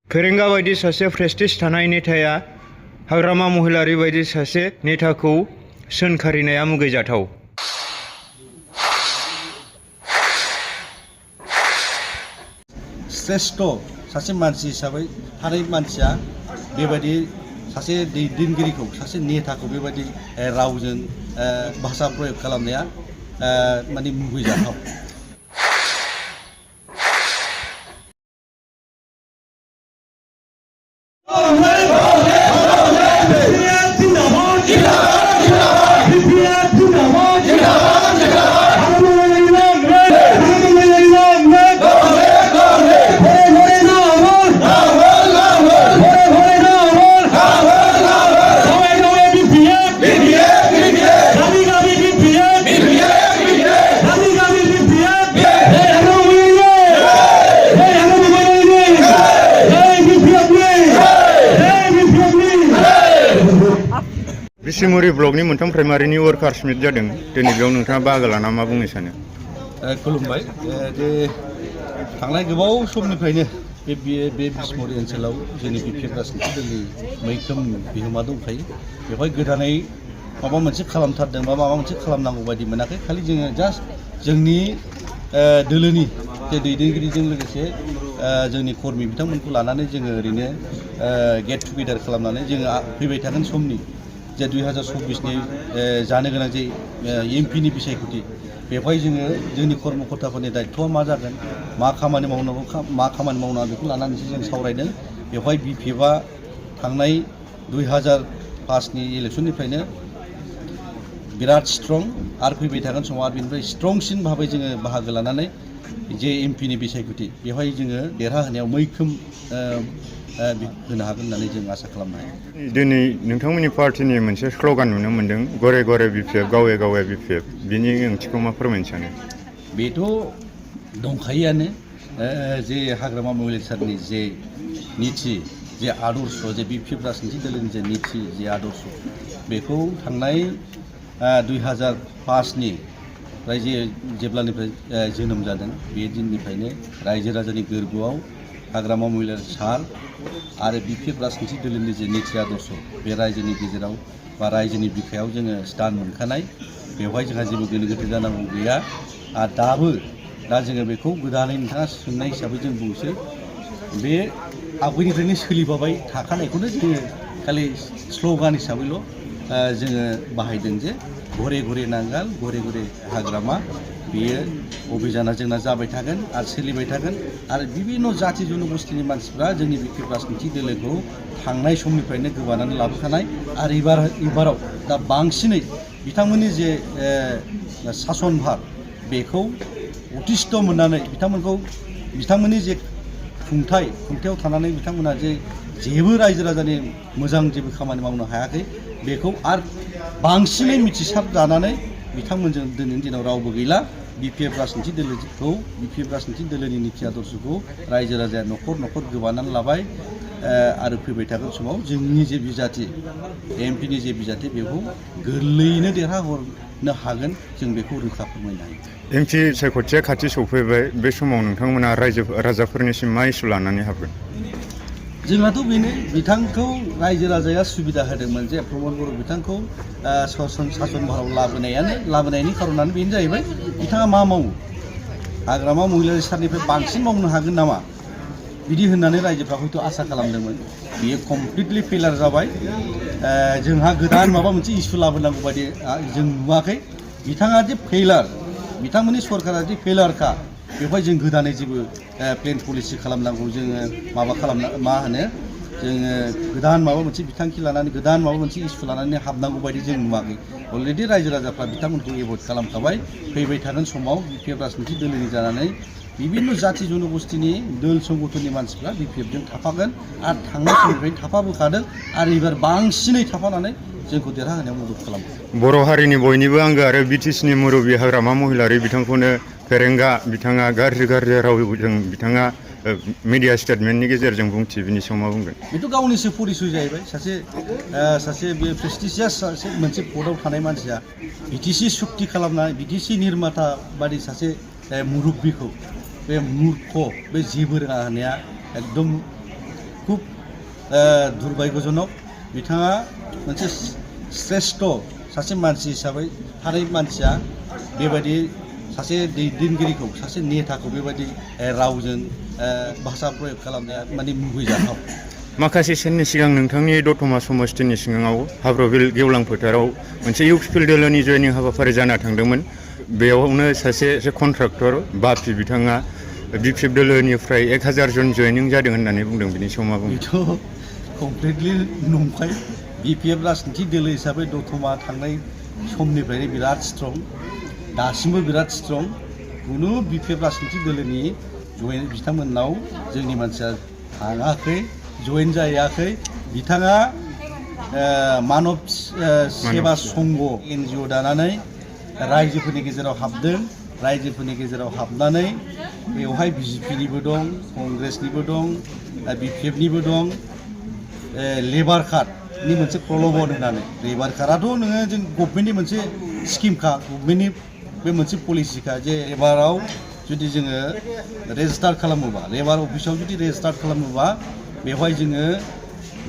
फेरेंगा बायदि सासे प्रेस्टिज थानाय नेताया हाग्रामा महिलारी बायदि सासे नेताखौ सोंखारिनाया मुगैजाथाव। श्रेष्ठ सासे मानसि हिसाबै थानाय मानसिया बेबायदि सासे दैदेनगिरिखौ सासे नेताखौ बेबायदि रावजों भाषा प्रयोग खालामनाया माने मुगैजाथाव। बिसिमुरि ब्लकनि मोनथाम प्राइमारिनि वर्कार्स मिट जादों। दिनै बेयाव नोंथाङा बाहागो लाना मा बुंनो सानो? खुलुमबाय। जे थांनाय गोबाव समनिफ्रायनो बे बिसमुरि ओनसोलाव जोंनि बिपिएफ राजनिति दलनि मैखोम बिहोमा दंखायो। बेवहाय गोदानै माबा मोनसे खालामथारदों बा माबा मोनसे खालामनांगौ बायदि मोनाखै। खालि जोङो जास्ट जोंनि दोलोनि जे दैदेनगिरिजों लोगोसे जोंनि कर्मी बिथांमोनखौ लानानै जोङो ओरैनो गेट टुगेदार खालामनानै जोङो फैबाय थागोन समनि जे 2024नि जानो गोनां जे एमपिनि बिसायख'थि बेवहाय जोङो जोंनि कर्मकर्ताफोरनि दायित्वआ मा जागोन, मा खामानि मावनांगौ मा खामानि मावनाङा बेखौ लानानैसो जों सावरायदों। बेवहाय बिपिएफआ थांनाय 2005नि इलेक्सननिफ्रायनो बिराद स्ट्रं आरो फैबाय थागोन समाव आरो बेनिफ्राय स्ट्रंसिन भाबै जोङो बाहागो लानानै जे एमपिनि बिसायख'थि बेवहाय जोङो देरहाहोनायाव मैखोम होनो हागोन होननानै जों आसा खालामनो हायो। दिनै नोंथांमोननि पार्टिनि मोनसे स्ल'गान नुनो मोन्दों, गरे गरे बिपिएफ गावे गावे बिपिएफ। बिनि ओंथिखौ मा फोरमायनो सानो? बेथ' दंखायोआनो। जे हाग्रामा महिलारी सारनि जे निथि जे आदर्श जे बिपिएफ राजनिति दलनि जे निथि जे आदर्श बेखौ थांनाय 2005नि जेब्लानिफ्राय जोनोम जादों बे दिननिफ्रायनो रायजो राजानि गोरबोआव हाग्रामा महिलारी सार आरो बिपिएफ राजनिति दलनि जे निथि आदर्श बे रायजोनि गेजेराव बा रायजोनि बिखायाव जोङो स्थान मोनखानाय। बेवहाय जोंहा जेबो गोनो गोथो जानांगौ गैया। आरो दा जोङो बेखौ गोदानै नोंथाङा सोंनाय हिसाबै जों बुंसै बे आवगायनिफ्रायनो सोलिबाय थाखानायखौनो जोङो खालि स्ल'गान हिसाबैल' जोङो बाहायदों जे घरे घरे नांगाल घरे घरे हाग्रामा। बेयो अभियाना जोंना जाबाय थागोन आरो सोलिबाय थागोन। आरो बिभिन्न जाति जनगोष्ठीनि मानसिफ्रा जोंनि बिपिएफ राजनिति दोलोखौ थांनाय समनिफ्रायनो गोबानानै लाबोखानाय आरो एबाराव दा बांसिनै बिथांमोननि जे सासन भार बेखौ उतिष्ट मोननानै बिथांमोननि जे खुंथायाव थानानै बिथांमोना जे जेबो रायजो राजानि मोजां जेबो खामानि मावनो हायाखै बेखौ आरो बांसिनै मिथिसार जानानै बिथांमोनजों दिनैनि दिनाव रावबो गैला। बिपिएफ राजनिति दोलोनि निथि आदर्शखौ रायजो राजाया न'खर न'खर गोबानानै लाबाय। आरो फैबाय थागोन समाव जोंनि जे बिजाथि एमपिनि जे बिजाथि बेखौ गोरलैयैनो देरहाहरनो हागोन, जों बेखौ रोखा फोरमायनो हायो। एमपि सायख'थिया खाथि सौफैबाय। बे समाव नोंथांमोना राजाफोरनिसिम मा इस्यु लानानै हाबगोन? जोंहाथ' बेनो बिथांखौ रायजो राजाया सुबिदा होदोंमोन जे प्रमद बर' बिथांखौ सासन भाराव लाबोनायनि खारनानो बेनो जाहैबाय बिथाङा मा मावो, हाग्रामा महिलारी सारनिफ्राय बांसिन मावनो हागोन नामा बिदि होननानै रायजोफ्रा हयथ' आसा खालामदोंमोन। बियो कमप्लिटलि फेलार जाबाय। जोंहा गोदान माबा मोनसे इस्यु लाबोनांगौ बायदि जों नुवाखै। बिथाङा जे फेलार, बिथांमोननि सरकारा जे फेलारखा, बेवहाय जों गोदानै जेबो प्लेन पलिसि खालामनांगौ जोङो जोङो गोदान माबा मोनसे बिथांखि लानानै गोदान माबा मोनसे इस्यु लानानै हाबनांगौ बायदि जों नुवाखै। अलरेडि रायजो राजाफ्रा बिथांमोनखौ एभयड खालामखाबाय। फैबाय थागोन समाव बिपिएफ राजनिति दोलोनि जानानै बिभिन्न जाति जनगोष्ठीनि दोल संगठननि मानसिफ्रा बिपिएफजों थाफागोन आरो थांनाय समनिफ्रायनो थाफाबोखादों आरो एबार बांसिनै थाफानानै जोंखौ देरहाहोनायाव मदद खालामगोन। बर' हारिनि बयनिबो आंगो आरो बिटिसिनि मुरब्बि हाग्रामा महिलारी बिथांखौनो फेरेंगा बिथाङा गाज्रि रावजों बिथाङा मिडिया स्टेटमेन्टनि गेजेरजों बुंथि, बिनि सायाव मा बुंगोन? बेथ' गावनिसो परिचय जाहैबाय। सासे बे प्रेस्टिजियास मोनसे पदआव थानाय मानसिया बिटिसि सुक्ति खालामनाय बिटिसि निर्माता बादि सासे मुरब्बिखौ बे मूर्ख बे जेबो रोङा होननाया एकदम खुब दुर्भाग्यजनक बिथाङा मोनसे श्रेष्ठ सासे मानसि हिसाबै थारै मानसिया बेबायदि सासे दैदेनगिरिखौ सासे नेताखौ बेबायदि रावजों भाषा प्रयोग खालामनाया माने मुगैजाथाव। माखासे साननि सिगां नोंथांनि दतमा समस्तिनि सिगाङाव हाब्रुबिल गेवलां फोथाराव मोनसे इउ पि पि एल दोलोनि जयनिं हाबाफारि जाना थांदोंमोन। बेयावनो सासे कन्ट्राक्टर बापि बिथाङा बि पि एफ दोलोनिफ्राय 1000 जन जयनिं जादों होननानै बुंदों। बिनि सायाव मा बुङो? बेथ' कमप्लिटलि नंखाय। बि पि एफ राजनिथि दोलो हिसाबै दतमा थांनाय समनिफ्रायनो बिराद स्ट्रं, दासिमबो बिराद स्ट्रं। खुनु बि पि एफ राजनिथि दोलोनि बिथांमोननाव जोंनि मानसिया थाङाखै, जयेन जायाखै। बिथाङा मानब सेवा संघ NGO दानानै रायजोफोरनि गेजेराव हाबदों। रायजोफोरनि गेजेराव हाबनानै बेवहाय BJP निबो दं, कंग्रेसनिबो दं, BPF निबो दं। लेबार कार्डनि मोनसे प्रल'भन होनानै, लेबार कार्डआथ' नोङो जों गभर्नमेन्टनि मोनसे स्किमखा, गभर्नमेन्टनि बे मोनसे पलिसिखा जे लेबाराव जुदि जोङो रेजिस्टार खालामोबा, लेबार अफिसाव जुदि रेजिस्टार खालामोबा बेवहाय जोङो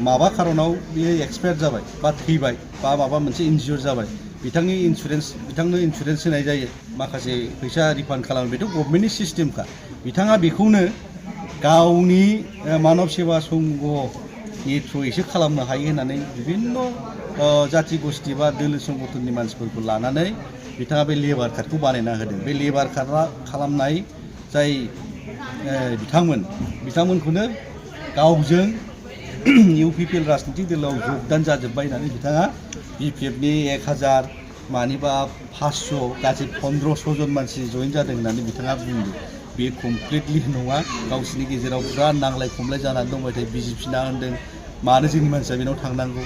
माबा खारनाव बेयो एक्सपायार जाबाय बा थैबाय बा माबा मोनसे इनजियर जाबाय, बिथांनो इन्सुरेन्स होनाय जायो, माखासे फैसा रिफान्ड खालामो। बेथ' गभर्नमेन्टनि सिस्टेमखा। बिथाङा बेखौनो गावनि मानब सेवा संघनि थ्रुयैसो खालामनो हायो होननानै बिभिन्न जाथि गस्थि बा दोलो संगठननि मानसिफोरखौ लानानै बिथाङा बे लेबार कार्डखौ बानायना होदों। बे लेबार कार्डआ खालामनाय जाय बिथांमोनखौनो गावजों UPPL राजनिथि दोलोआव जगदान जाजोब्बाय होननानै बिथाङा BPF नि 1000 मानिबा 500 गासै 1500 जन मानसि जयेन जादों होननानै बिथाङा बुंदों। बे कमप्लिटलि नङा। गावसिनि गेजेराव बिराद नांलाय खमलाय जानानै दंबाय थायो। BJP ना होनदों मानो जोंनि मानसिया बेनाव थांनांगौ,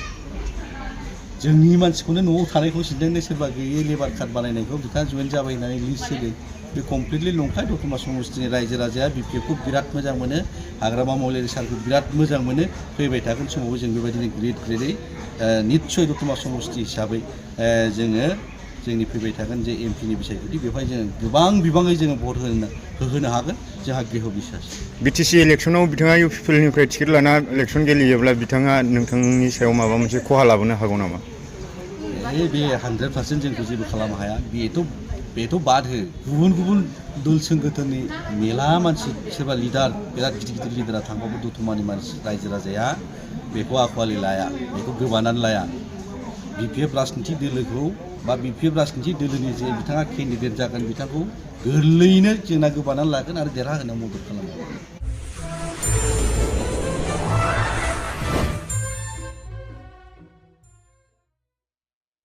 जोंनि मानसिखौनो न'आव थानायखौ सिनदों, सोरबा गैयै लेबार कार्ड बानायनायखौ बिथाङा जयेन जाबाय होननानै लिस्ट होदों। बे कमप्लिटलि नंखाय। दतमा समस्तिनि रायजो राजाया BPF खौ बिराद मोजां मोनो, हाग्रामा महिलारि सारखौ बिराद मोजां मोनो। फैबाय थागोन समावबो जों बेबायदिनो ग्रेडै निस्सय दतमा समस्ति हिसाबै जोङो जोंनि फैबाय थागोन जे MP नि बिसायख'थि, बेवहाय जोङो गोबां बिबाङै जोङो भट होहोनो हागोन, जोंहा दृढ़ बिसास। BTC इलेक्सनाव बिथाङा UPPL निफ्राय टिकेट लाना इलेक्सन गेलेयोब्ला बिथाङा नोंथांनि सायाव माबा मोनसे खहा लाबोनो हागौ नामा? बे 100% जोंखौ जेबो खालामनो हाया। बेथ' बाद हो। गुबुन दोल संगठननि मेला मानसि, सोरबा लिडार, बिराद गिदिर लिडारा थांबाबो दतमानि मानसि रायजो राजाया बेखौ आखुवालि लाया, बेखौ गोबानानै लाया। BPF राजनिथि दोलोखौ बा BPF राजनिथि दोलोनि जे बिथाङा केन्डिडेट जागोन, बिथांखौ गोरलैयैनो जोंना गोबानानै लागोन आरो देरहाहोनायाव मदद खालामगोन।